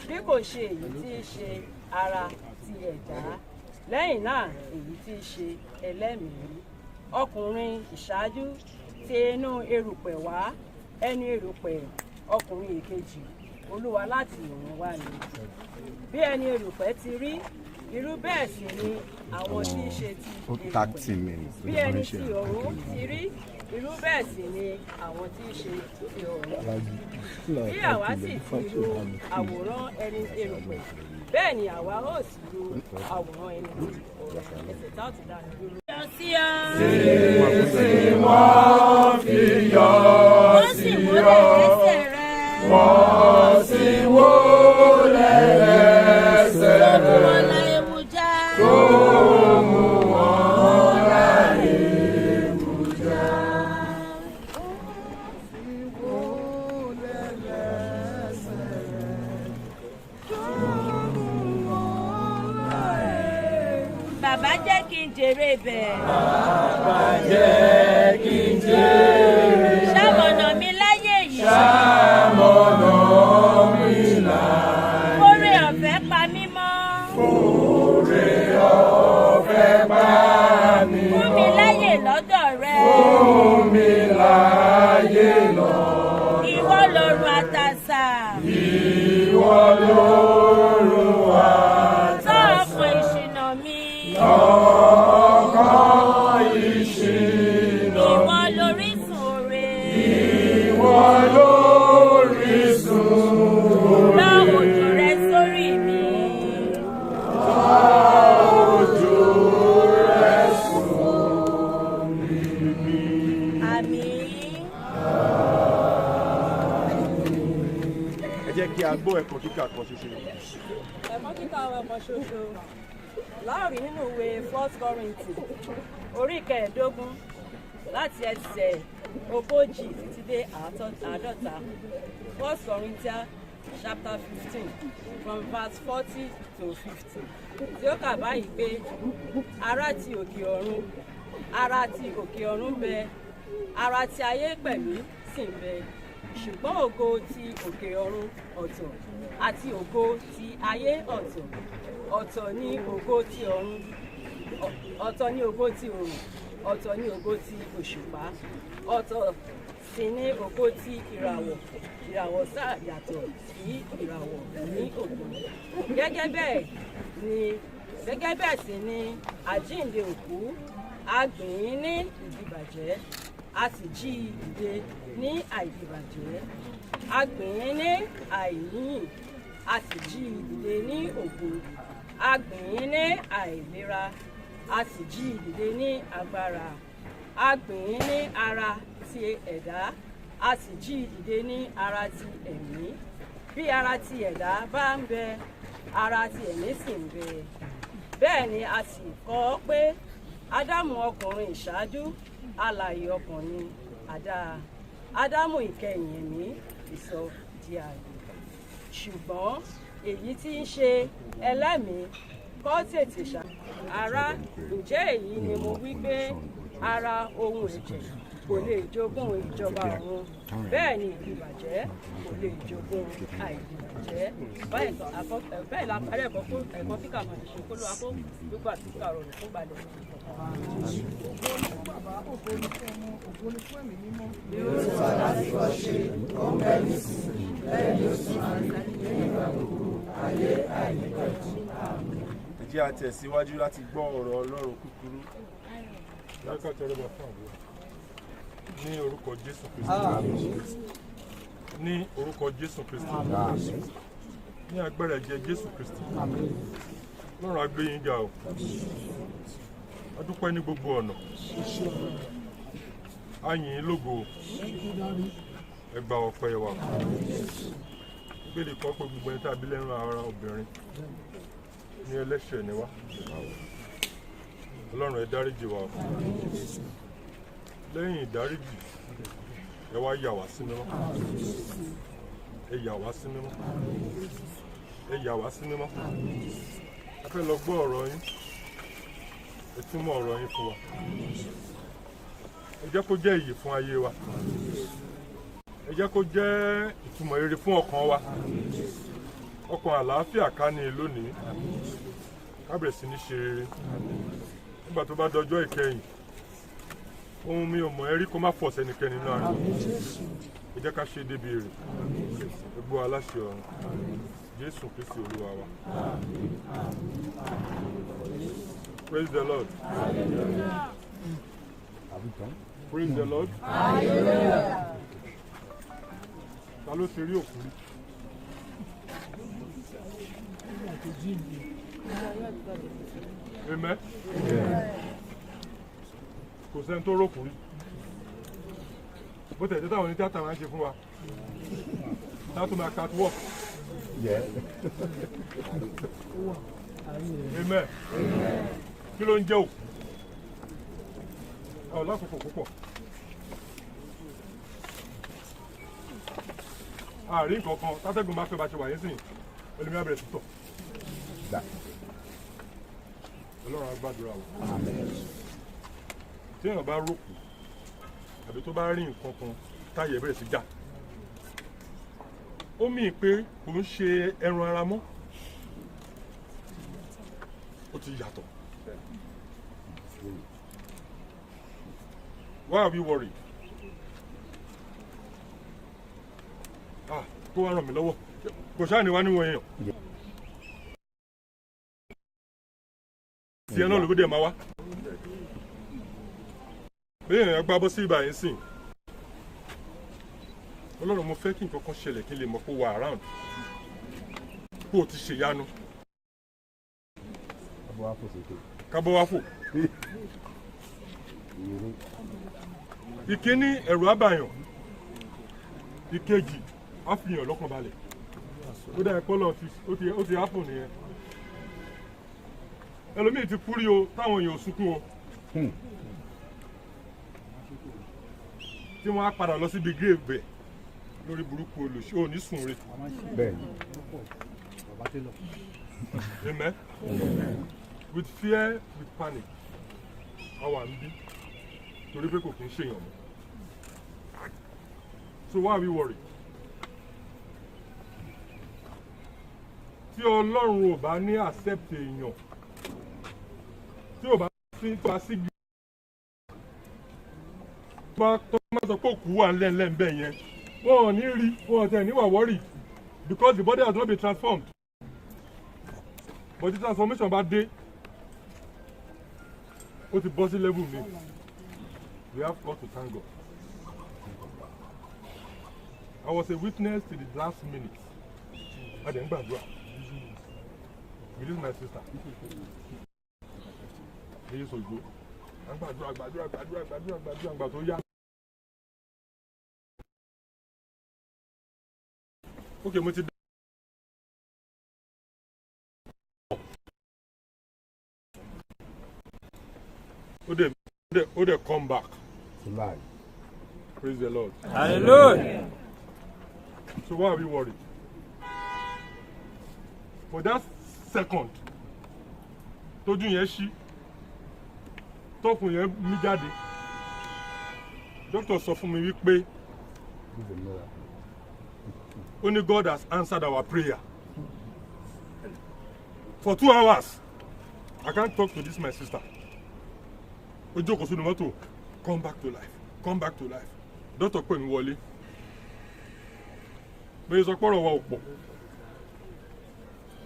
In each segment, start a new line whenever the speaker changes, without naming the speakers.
bí kò ṣe èyí tí í ṣe ara ti ẹ̀dá, lẹ́yìn náà èyí tí í ṣe ẹlẹ́mìí. Ọkùnrin ìṣáájú ti inú erùpẹ̀ wá, ẹni erùpẹ̀; ọkùnrin èkejì, Olúwa láti ọ̀run wá ni. Bí ẹni erùpẹ̀ ti rí, irú bẹ́ẹ̀ sì ni àwọn tí í ṣe ti erùpẹ̀.
30 minutes.
Bí ẹni tí ọ̀run ti rí, irú bẹ́ẹ̀ sì ni àwọn tí í ṣe ti ọ̀run. Bí àwa sì ti ru àwòrán ẹni erùpẹ̀, bẹ́ẹ̀ ni àwa ó sì ru àwòrán ẹni tí ọ̀run. Ẹsẹ̀ tá ò ti dá dúró.
Sí ọ.
Tí wọ́n fi yọ̀
Wọ́n sì
sí
wólẹ̀
ọ.
lẹ́sẹ̀ rẹ.
Wọ́n sì wólẹ̀ lẹ́sẹ̀
Tó mú
rẹ̀.
wọn la ewu já.
Tó mú wọn la ewu já. Sì wólẹ̀ lẹ́sẹ̀ rẹ̀. Tó mú wọn la ewu.
Bàbá, jẹ́ kí n jèrè bẹ̀.
Bàbá, jẹ́ kí n jèrè.
Ṣamọ̀nà mi láyé yìí.
Ṣamọ̀nà mi láyé.
Kórè ọ̀fẹ́ pa mí mọ́.
Oore ọ̀fẹ́ pa mí
Fún mi láyè lọ́dọ̀ rẹ.
Fún mi láyè lọ́dọ̀.
Ìwọ lòrùn àtàsà.
Ìwọ lóòrùn
Tọ́
àtàsà.
ọkàn ìṣìnà mi.
Ọkàn ìṣìnà.
Ìwọ lórísun oore.
Ìwọ lórísun oore.
Rọ òjò rẹ sórí mi.
Òjò rẹ sórí mi.
Àmín.
Ẹ jẹ́ kí a gbọ́ ẹ̀kọ́ kíkà kan ṣoṣo.
Ẹ̀kọ́ kíkà wa kan ṣoṣo láàrin nínú ìwé First Corinthians, orí 15, láti ẹsẹ̀ 40 títí dé 50. First Corinthians chapter 15, from verse 40 to 50, tí ó kà báyìí pé, ara ti òkè ọ̀run, ara ti òkè ọ̀run ń bẹ, ara ti ayé pẹ̀lú sì ń bẹ, ṣùgbọ́n ògo ti òkè ọ̀run ọ̀tọ̀, àti ògo ti ayé ọ̀tọ̀. Ọ̀tọ̀ ní ògo ti ọ̀run, ọ̀tọ̀ ní ògo ti òrùn, ọ̀tọ̀ ní ògo ti òṣùpá, ọ̀tọ̀ sì ní ògo ti ìràwọ̀. Ìràwọ̀ sáà yàtọ̀ sí ìràwọ̀ ní ògo. Gẹ́gẹ́ bẹ́ẹ̀ sì ni àjíǹde òkú. A gbìn ín ní ìdìbàjẹ́, a sì jí i dìde ní àìdìbàjẹ́; a gbìn ín ní àìníyìn, a sì jí i dìde ní ògo; a gbìn ín ní àìlera, a sì jí i dìde ní agbára; a gbìn ín ní ara ti ẹ̀dá, a sì jí i dìde ní ara ti ẹ̀mí. Bí ara ti ẹ̀dá bá ń bẹ, ara ti ẹ̀mí sì ń bẹ. Bẹ́ẹ̀ ni a sì kọ ọ́ pé, Ádámù ọkùnrin ìṣáájú, alààyè ọkàn ni a dá; Ádámù ìkẹyìn, ẹ̀mí ìsọ di ààyè. Ṣùgbọ́n èyí tí ń ṣe ẹlẹ́mìí kọ́ tètè ṣá. Ará, ǹjẹ́ èyí ni mo wí pé ara ohun ẹ̀jẹ̀ kò lè jogún ìjọba ọ̀run, bẹ́ẹ̀ ni ìbàjẹ́ kò lè jogún àìdìbàjẹ́. Báyìí la parí ẹ̀kọ́ kíkà máa ṣe kó ló akó gbogbo àti kíkà rọrùn fún balẹ̀.
Ògo ni fún Bàbá, ògo ni fún Ọmọ, ògo ni fún Ẹ̀mí Mímọ́.
Bí ó ti wà látìkọ́ṣe, ó ń bẹ nísinsìnyí, bẹ́ẹ̀ ni ó sì máa rí ní ìgbà gbogbo ayé àìnípẹ̀kun. Àmín.
Ẹ jẹ́ a tẹ̀síwájú láti gbọ́ ọ̀rọ̀ Ọlọ́run kúkúrú.
Lákà tẹríba fún àdúrà. Ní orúkọ Jésù Kristi. Ní orúkọ Jésù Kristi. Ní agbára ẹ̀jẹ̀ Jésù Kristi. Ọlọ́run, á gbé yín ga o. A dúpẹ́ ní gbogbo ọ̀nà. A yìn yín lógo. Ẹ gba ọpẹ́ wa. Bíbélì kọ́ pé gbogbo ẹni tá a bí lẹ́nu ara obìnrin ní ẹlẹ́ṣẹ̀ ni wá. Ọlọ́run, ẹ dáríjì wa o. Lẹ́yìn ìdáríjì, ẹ wá yà wá sí mímọ́. Ẹ yà wá sí mímọ́. Ẹ yà wá sí mímọ́. A fẹ́ lọ gbọ́ ọ̀rọ̀ yín. Ẹ túmọ̀ ọ̀rọ̀ yín fún wa. Ẹ jẹ́ kó jẹ́ ìyè fún ayé wa. Ẹ jẹ́ kó jẹ́ ìtumọ̀ rere fún ọkàn wa. Ọkàn àlàáfíà ká ní lónìí. Ká bẹ̀rẹ̀ sí ní ṣe rere. Nígbà tó bá dọjọ́ ìkẹyìn, ohun mi ò mọ̀ ẹ́ rí kó má fọ̀ sẹ́nikẹ́ni nínú ara. Ẹ jẹ́ ká ṣe débi èrè. Gbogbo aláṣẹ ọ̀run. Jésù Kristi Olúwa wa. Praise the Lord. Praise the Lord. Ta ló ti rí òkú rí? Amen. Kò sẹ́ni tó rókù rí. Bó tẹ̀ jẹ́ táwọn onítíátà máa ń ṣe fún wa. Látò máa catwalk. Amen. Kí ló ń jẹ́ òkú? Ọ̀ lákòókò púpọ̀. Àárín kankan tátẹ́gùn bá fẹ́ bá ṣe wà yín sìn, ẹlòmíà bẹ̀rẹ̀ sí tọ̀. Ọlọ́run á gbàdúrà wa. Tí èèyàn bá rókù àbí tó bá rí nǹkan kan táyà bẹ̀rẹ̀ sí já, ó mì pé kò ń ṣe ẹran ara mọ́, ó ti yàtọ̀. Why are we worried? Ah, kó wá ràn mí lọ́wọ́, kò ṣáà ní wá níwọ̀n èèyàn. Tí ẹ náà ló dé máa wá. Bí èèyàn gbá bọ́ sí ibà yẹn sìn, Ọlọ́run, mo fẹ́ kí nǹkan kan ṣẹlẹ̀ kí n lè mọ̀ kó wà around, kó o ti ṣèyanu. Kábọ́ wá fò. Ìkíní, ẹ̀rù àbàyàn. Ìkejì, á fi hàn lọ́kàn balẹ̀. Ó dá ẹ̀kọ́ lọ, ó ti hápùn nìyẹn. Ẹlòmíì ti kú rí o, táwọn èèyàn ò sunkún o, tí wọ́n á padà lọ síbi grave bẹ̀ lórí burúkú olùsí ò ní sùn re. Amen. With fear, with panic, àwa ń bí torí pé kò kí ń ṣèyàn mọ́. So why are we worried? Tí Ọlọ́run ò bá ní accept èèyàn, tí ò bá sí tó bá sí bá tó máa sọ pé òkú wà ńlẹ̀ńlẹ̀ ńbẹ̀ yẹn, wọn ò ní rí, wọn ò tẹ̀ ní wà worried because the body has not been transformed. But the transformation bá dé, ó ti bọ́ sí level mi. We have got to thank God. I was a witness to the last minute. A dẹ̀ ń gbàdúrà. Release my sister. Èyí sògbó. À ń gbàdúrà, gbàdúrà, gbàdúrà, gbàdúrà, gbàdúrà, gbà tó yá. Ok, mo ti dé. Ó dẹ̀ come back.
To life.
Praise the Lord.
Hallelujah.
So why are we worried? For that second, tójú yẹn ṣí, tọkùn yẹn mí jáde, doctor sọ fún mi wípé
This is a miracle.
only God has answered our prayer. For 2 hours, I can't talk to this my sister. Ó jókòó sínú mọ́tò, come back to life, come back to life. Doctor pè mí wọlé. Bẹ́ẹ̀ sọ pọ́rọ̀ wa ò pọ̀.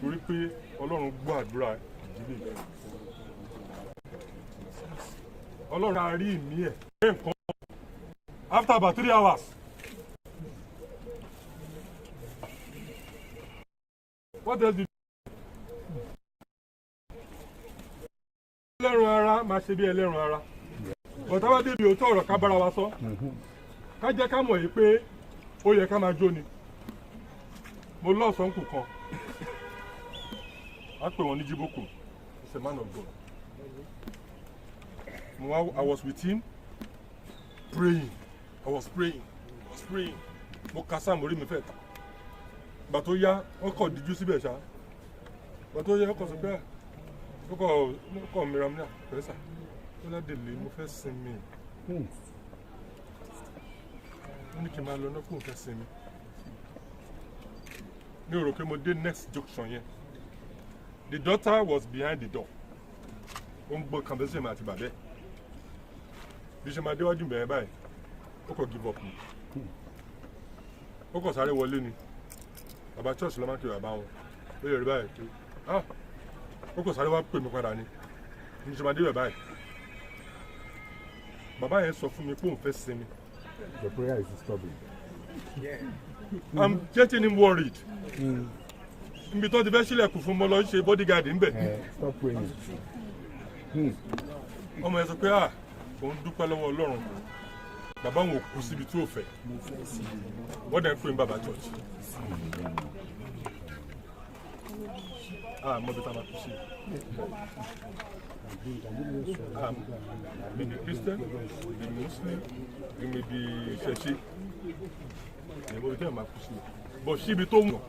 Torí pé Ọlọ́run gbọ́ àdúrà ìdílé yìí. Ọlọ́run á rí ìmí ẹ̀. Nǹkan after about 3 hours. What else did ẹlẹ́run ara máa ṣe bí ẹlẹ́run ara? Bọ̀dá wá débi òótọ́ ọ̀rọ̀, ká bára wa sọ, ká jẹ́ ká mọ̀ yìí pé ó yẹ ká máa jó ni. Mo lọ́ọ̀sán kù kan, á pè wọ́n ní Jíbókù. He's a man of God. Mo wá, I was with him praying. I was praying, I was praying. Mo ka sáà, mo rí mi fẹ́ ta. Gbà tó yá, wọ́n kọ̀ díjú síbẹ̀ ṣá. Gbà tó yá, wọ́n kọ̀ sọ pé ó kọ̀ mìíràn ní àpẹ́sà ó ládèlé, mo fẹ́ sinmi. Ó ní kí n máa lọ náà, kó n fẹ́ sinmi. Mi ò rò pé mo dé next junction yẹn. The daughter was behind the door, ó ń gbọ́ conversation mi àti bàbá ẹ̀. Bí ṣe máa déwájú bẹ̀rẹ̀ báyìí, ó kàn give up ni, ó kàn sáré wọlé ni. Bàbá church ló máa ń kí bàbá wọn. Ó yẹ rí báyìí pé, ah, ó kàn sáré wá pè mí padà ni. Bí ṣe máa débẹ̀ báyìí, bàbá yẹn sọ fún mi pé òun fẹ́ sinmi.
The prayer is disturbing.
I'm getting him worried. Níbi tó ti fẹ́ sílẹ̀kùn fún mo lọ ń ṣe bodyguard ńbẹ̀.
Stop praying.
Ọmọ yẹn sọ pé, ah, òun dúpẹ́ lọ́wọ́ Ọlọ́run, bàbá òun ò kú síbi tí ò fẹ́. Wọ́n dẹ̀ ń pè ní bàbá church. Ah, mo bí tá a máa kú sí. You may be Christian, you may be Muslim, you may be ṣẹṣẹ, ẹ̀ mo bí tá a máa kú sí, but síbi tó wù,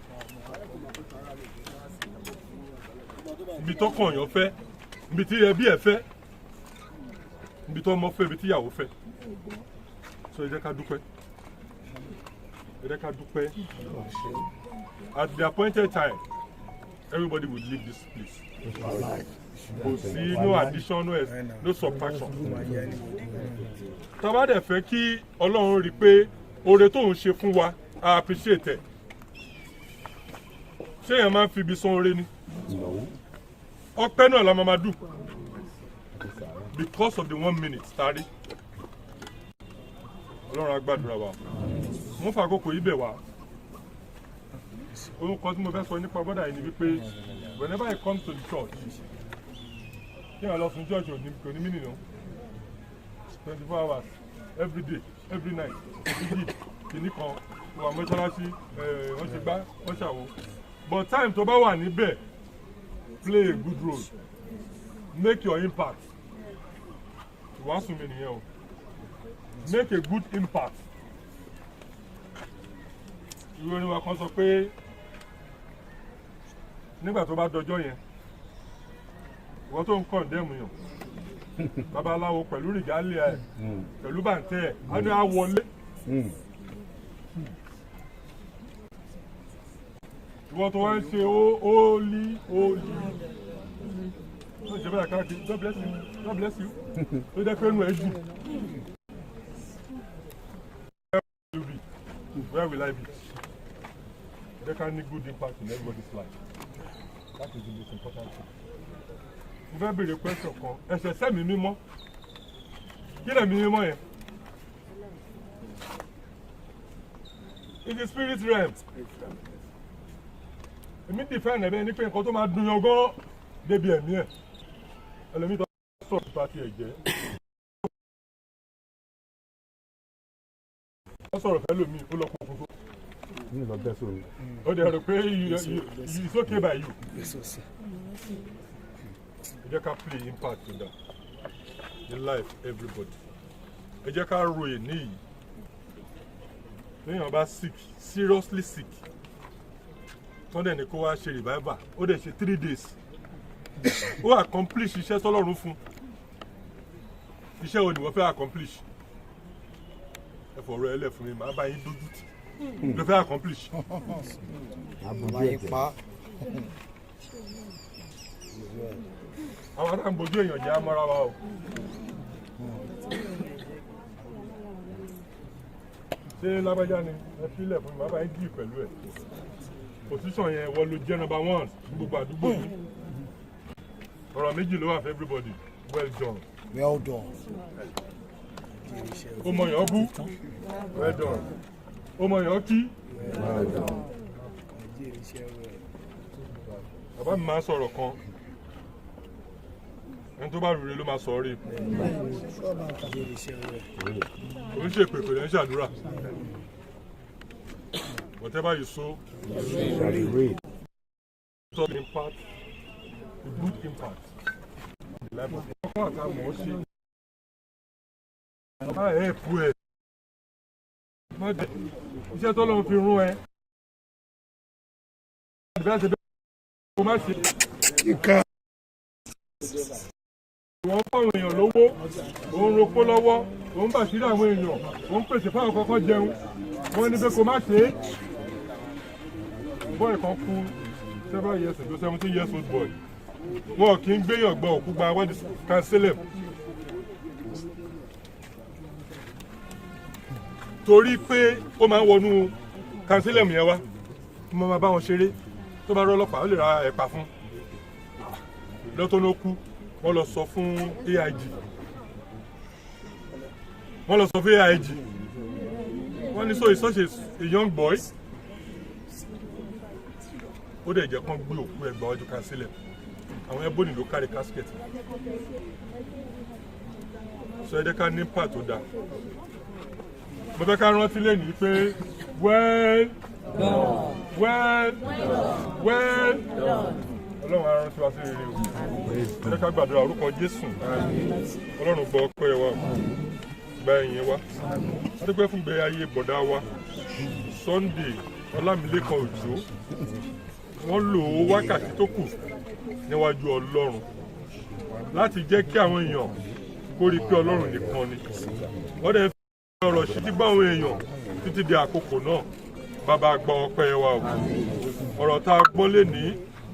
ibi tó kàn yàn fẹ́, ibi tí ẹbí ẹ fẹ́, ibi tó ọmọ fẹ́, ibi tí ìyàwó fẹ́. So ẹ jẹ́ ká dúpẹ́, ẹ jẹ́ ká dúpẹ́. At the appointed time, everybody will leave this place. Kò sí no addition, no subtraction. Tá bá dẹ̀ fẹ́ kí Ọlọ́run rí i pé oore tóun ṣe fún wa, a appreciate ẹ̀. Ṣé èèyàn máa ń fi ibi san oore ni? Ọpẹ́ náà la máa dùn because of the one minute tari. Ọlọ́run á gbàdúrà wa. Mo fa àkókò yìí bẹ̀ wá. Orúkọ tí mo fẹ́ sọ nípa bọ́dà yìí ni wípé whenever I come to the church, kí ẹ lọ sùn church kò ní mí nìyẹn. 24 hours, every day, every night, every day, kìíní kan wà mọ́ṣáláṣí, wọ́n ṣe gbá, wọ́n ṣàwó. But time tó bá wà níbẹ̀, play a good role, make your impact. Ìwàásù mi nìyẹn o. Make a good impact. Ìwé orin wa kan sọ pé nígbà tó bá dọjọ́ yẹn, ìwọ tó ń condemn yàn, babaláwo pẹ̀lú regalia ẹ̀, pẹ̀lú bàǹtẹ́ ẹ̀, á ní á wọlé. Ìwọ tó wá ń ṣe holy holy, ó ń ṣe bẹ́ẹ̀ káàkiri, God bless you, God bless you, tó jẹ́ pé inú ẹ̀ jù. Where will you be? Where will I be? They can make good impact in everybody's life. That is the most important thing. Mo fẹ́ béèrè question kan. Ẹ̀ṣẹ̀ sẹ́mi mímọ́. Kí lẹ̀mí mímọ́ yẹn? In the spirit realm. Èmi defend ẹ̀bẹ̀ ní pé nǹkan tó máa dùn yàn gan débi ẹ̀mí ẹ̀. Ẹlòmíì tó sọ̀rọ̀ nípa ti ẹ̀jẹ̀. Wọ́n sọ̀rọ̀ fẹ́ lómi, ó lọ kó kókó.
Ní lọ bẹ́ sórí.
Ó dẹ̀ rò pé it's okay by you. Ẹ jẹ́ ká play impact in that in life, everybody. Ẹ jẹ́ ká ro èní yìí. Téèyàn bá sick, seriously sick, tọ́ dẹ̀ ní kó wá ṣe revival, ó dẹ̀ ṣe 3 days, ó accomplish iṣẹ́ tọ́lọ́run fún. Iṣẹ́ wo ni wọ́n fẹ́ accomplish? Ẹ fọ̀rọ̀ ẹ lẹ̀ fún mi, màá bá yín dójú tì. Ló fẹ́ accomplish?
Abojú ẹ̀jẹ̀.
Àwọn ará ń bojú èèyàn jẹ́ amọ́ra wa o. Ṣé lágbájá ni ẹ filẹ̀ fún mi, màá bá yín dì pẹ̀lú ẹ̀. Position yẹn, wọ́n ló jẹ́ number one ní gbogbo àdúgbò yìí. Ọ̀rọ̀ méjì ló wà fún everybody: well done.
Well done.
Ó mọ yàn bú, well done. Ó mọ yàn kí.
Well done.
Bàbá mi máa ń sọ̀rọ̀ kan: ẹni tó bá rúre ló máa sọ rí. Kò ń ṣèpè, kò ń ṣàdúrà. Whatever you sow,
Shall you reap.
So impact, a good impact in the life of ọkọ àtàwọn ọ̀ ṣe má ẹ̀ pu ẹ̀ má jẹ iṣẹ́ tọ́lọ́run fi rún ẹ. Àdìbẹ́ ṣe bẹ́ẹ̀ kó má ṣe.
Ìka.
Wọ́n fáwọn èèyàn lówó, òun ropó lọ́wọ́, òun bàṣírí àwọn èèyàn, òun pèsè fáwọn kọ́kọ́ jẹun. Wọ́n ní pé kó má ṣe é. Boy kan kú several years ago, 17 years old boy. Wọn kì í gbéyàn gbọ́ òkú gba wọ́n di kanselem torí pé ó máa ń wọnú kanselem yẹn wá, mo máa bá wọn ṣeré. Tó bá rọ ọlọ́pàá, ó lè ra ẹ̀pà fún lọ́tọ́ ló kú. Wọ́n lọ sọ fún AIG, wọ́n lọ sọ fún AIG. Wọ́n ní so he's such a young boy. Ó dẹ̀ jẹ́ kán gbé òkú ẹ̀ gba ọjọ́ kanselem. Àwọn ẹbóni ló carry casket. So ẹ jẹ́ ká ní part tó dáa. Mo fẹ́ ká rántí lẹ́yìn pé well, well, well. Ọlọ́run á rántí wa sí rere o. Ẹ jẹ́ ká gbàdúrà. Orúkọ Jésù. Ọlọ́run, gbọ́ ọpẹ́ wa, gba ẹ̀yìn wa. A dúpẹ́ fún gbé ayé bọ̀dá wa Sunday Ọlámilékan Òjó. Wọ́n lò ó wákàtí tó kù níwájú Ọlọ́run láti jẹ́ kí àwọn èèyàn kó rí i pé Ọlọ́run nìkan ni. Wọ́n dẹ̀ fi ọ̀rọ̀ sí bá àwọn èèyàn títí di àkókò náà. Bàbá, gba ọpẹ́ wa o. Ọ̀rọ̀ tá a gbọ́ lé ní,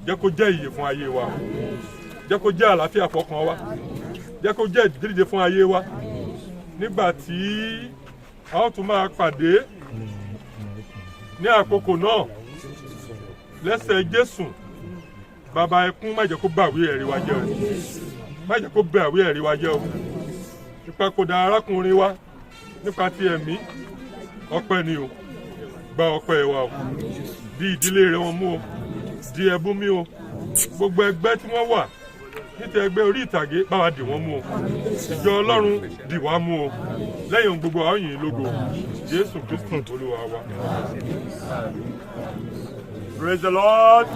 jẹ́ kó jẹ́ ìyè fún ayé wa o. Jẹ́ kó jẹ́ àlàáfíà fọkàn wa. Jẹ́ kó jẹ́ ìdíje fún ayé wa. Nígbà tí a ó tún máa pàdé ní àkókò náà lẹ́sẹ̀ Jésù, bàbá, ẹkún má jẹ́ kó bàwí ẹ̀rí wa jẹ́ o. Má jẹ́ kó bàwí ẹ̀rí wa jẹ́ o. Ìpapòdà arákùnrin wa nípa ti ẹ̀mí, ọpẹ́ ni o. Gba ọpẹ́ wa o. Di ìdílé rẹ wọn mú o. Di ẹbú mi o. Gbogbo ẹgbẹ́ tí wọ́n wà níta, ẹgbẹ́ orí ìtàgé, bá wa dì wọ́n mú o. Ìjọ Ọlọ́run, dì wá mú o. Lẹ́yìn ohun gbogbo, àwọn yìí lógo. Jésù Kristi Olúwa wa.
Praise the Lord.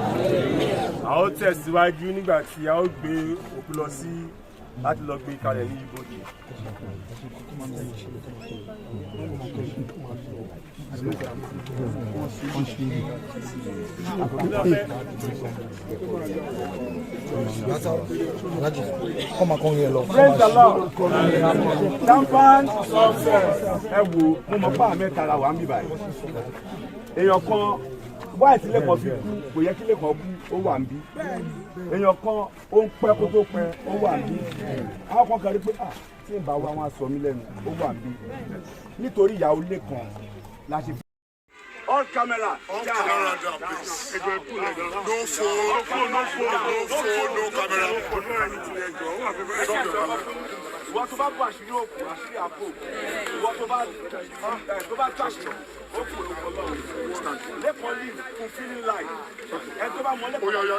A ó tẹ̀síwájú nígbà tí a ó gbé òkú lọ sí láti lọ gbé kalẹ̀ ní ibojì.
Kọ́ máa kọ́ yẹn lọ.
Praise the Lord. Tampan success. Ẹ wo, mo mọ̀ pé àmì ẹ̀ta la wà ń bì báyìí. Èèyàn kan wáyé tí lẹ́kọ̀ọ́ fi kú, kò yẹ kí lẹ́kọ̀ọ́ kú, ó wà ń bí. Èèyàn kan ó ń pẹ́ kó tó pẹ́, ó wà ń bí. Àwọn kan kàrí pé, ah, tí ń bá wa wọn á sọ mí lẹ́nu, ó wà ń bí. Nítorí ìyàwó Lẹ́kàn la ṣe fi. All camera.
All camera down, please. No phone, no phone, no phone, no camera. Stop your camera.
Ìwọ tó bá bọ àṣírí òkú, àṣírí àpò. Ìwọ tó bá tó àṣírí òkú, lóko lọ́rùn. Lẹ́kọ̀ọ́ live fulfilling life. Ẹ tó bá mọ lẹ́kọ̀ọ́.
Oya, oya.